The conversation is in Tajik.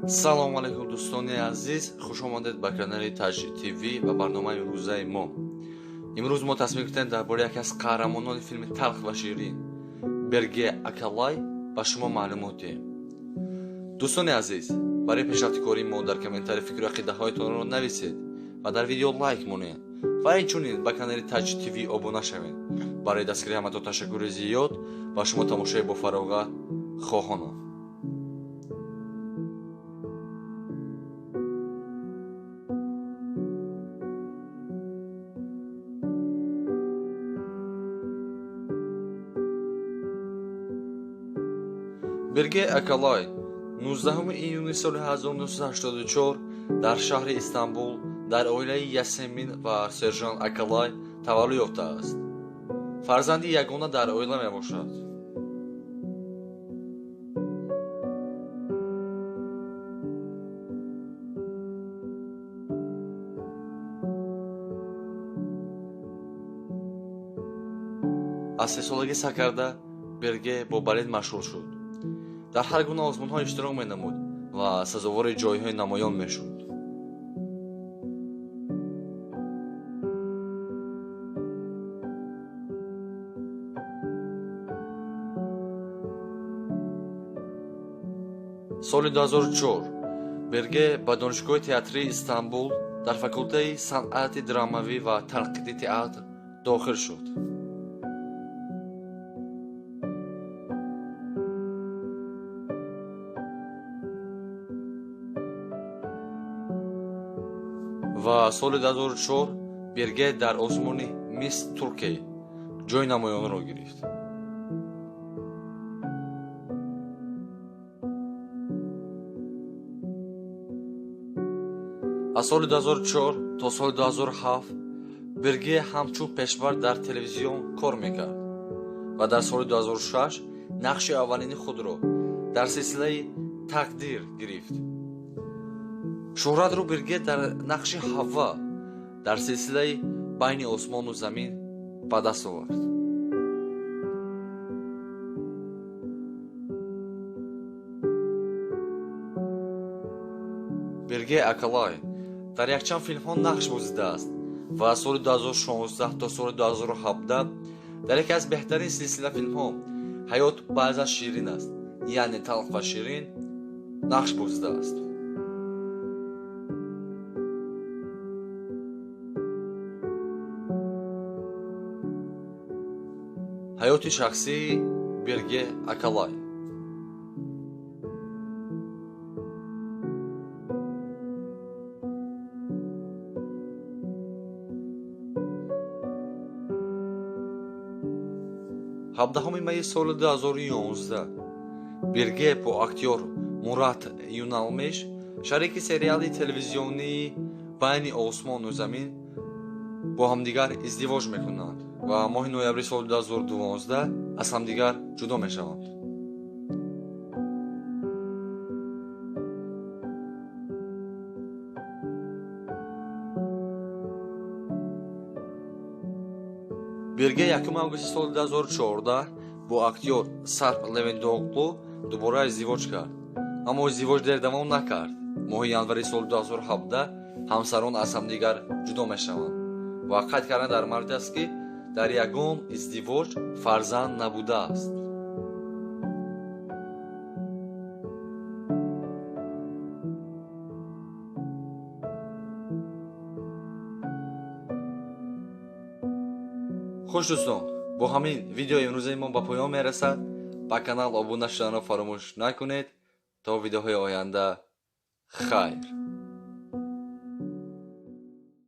Салому алайкум, дӯстони азиз, хуш омадед ба канали Таҷ ТВ ва барномаи имрӯзаи мо. Имрӯз мо тасмим гирифтем дар бораи яке аз қаҳрамонони филми Талх ва ширин, Берге Акалай, ба шумо маълумот диҳем. Дӯстони азиз, барои пешрафти кори мо дар комментарий фикру ақидаҳоятонро нависед ва дар видео лайк монед ва инчунин ба канали Таҷ ТВ обуна шавед. Барои дастгирии ҳаматон ташаккури зиёд ва шумо тамошои бофароғат хоҳонам. Берге Акалай 19 июни соли 1984 дар шаҳри Истанбул дар оилаи Ясемин ва Сержан Акалай таваллуд ёфтааст. Фарзанди ягона дар оила мебошад. Аз сесолагӣ сар карда Берге бо балет машғул шуд. Дар ҳар гуна озмунҳо иштирок менамуд ва сазовори ҷойҳои намоён мешуд. Соли 2004 Берге ба Донишгоҳи театрии Истанбул дар факултаи санъати драмавӣ ва танқиди театр дохил шуд. Ва соли 2004 Берге дар озмуни Мисс Туркей ҷои намоёнро гирифт. Аз соли 2004 то соли 2007 Берге ҳамчун пешбар дар телевизион кор мекард ва дар соли 2006 нақши аввалини худро дар силсилаи Тақдир гирифт. Шӯҳратро Берге дар нақши Ҳавва дар силсилаи Байни осмону замин ба даст овард. Берге Акалай дар якчанд филмҳо нақш бозидааст ва аз соли 2016 то соли 2017 дар яке аз беҳтарин силсила филмҳо Ҳаёт баъзан ширин аст, яъне Талх ва ширин, нақш бозидааст. Ҳаёти шахсии Берге Акалай. 17 майи соли 2011 Берге бо актёр Мурат Юналмеш, шарики сериали телевизионии Байни осмону замин, бо ҳамдигар издивоҷ мекунанд ва моҳи ноябри соли 2012 аз ҳамдигар ҷудо мешаванд. Берге 1 августи соли 2014 бо актёр Сарп Левендоғлу дубора издивоҷ кард, аммо издивоҷ дер давом накард. Моҳи январи соли 2017 ҳамсарон аз ҳамдигар ҷудо мешаванд ва қайд кардан дар маврид аст, ки дар ягон издивоҷ фарзанд набудааст. Хуш дӯстон, бо ҳамин видеои имрӯзаи мо ба поён мерасад. Ба канал обуна шуданро фаромӯш накунед. То видеоҳои оянда, хайр.